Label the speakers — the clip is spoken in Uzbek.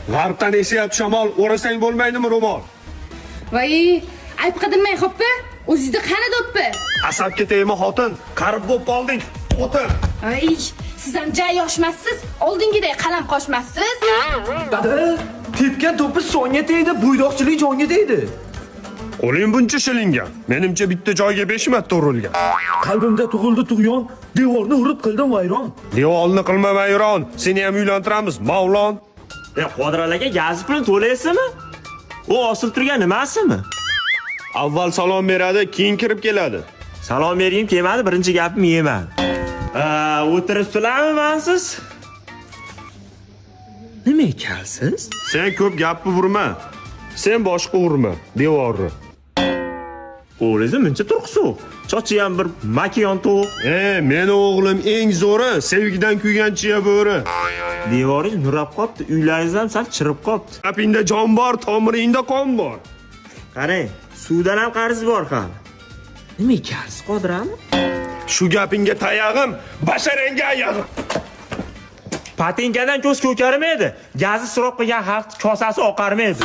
Speaker 1: G'arbdan esyapti shamol, o'rasang bo'lmaydimi ro'mol?
Speaker 2: Voy, ayb qildirmang, xo'pmi? O'zingizda qani do'ppi?
Speaker 1: Asabga tegma, xotin, qarib bo'lib qolding, o'tin.
Speaker 2: Ay, siz ham ja yoshmassiz, oldingiday qalam qoshmassiz.
Speaker 3: Dada, tepgan to'pi songa tegdi, bo'ydoqchilik jonga tegdi.
Speaker 1: Qo'ling buncha shilingan. Menimcha, bitta joyga 5 marta urilgan.
Speaker 3: Qalbimda tug'ildi tug'yon, devorni urib qildim vayron.
Speaker 1: Devorni qilma vayron, seni ham uylantiramiz, Mavlon.
Speaker 4: E, Qodir aka, gaz pulini to'laysizmi? U osilib turgan nimasimi?
Speaker 1: Avval salom beradi, keyin kirib keladi.
Speaker 4: Salom bergim kelmadi, birinchi gapim yemadi. Ha, o'tiribsizlarmi mansiz? Nima ekansiz?
Speaker 1: Sen ko'p gapni urma. Sen boshqa urma, devorni.
Speaker 4: O'g'lingizni muncha turqi so'q. Chochi ham bir makiyon tovuq.
Speaker 1: E, meni o'g'lim eng zo'ri, sevgidan kuygan chiya bo'ri.
Speaker 4: Devoringiz nurab qopti, uylaringiz ham sal chirib qopti.
Speaker 1: Gapingda jon bor, tomiringda qon bor.
Speaker 4: Qarang, suvdan ham qarz bor hali. Nima ekansiz, Qodir ami?
Speaker 1: Shu gapingga tayog'im, basharangga ayag'im.
Speaker 4: Patinkadan ko'z ko'karmaydi. Gazni isrof qilgan xalq kosasi oqarmaydi.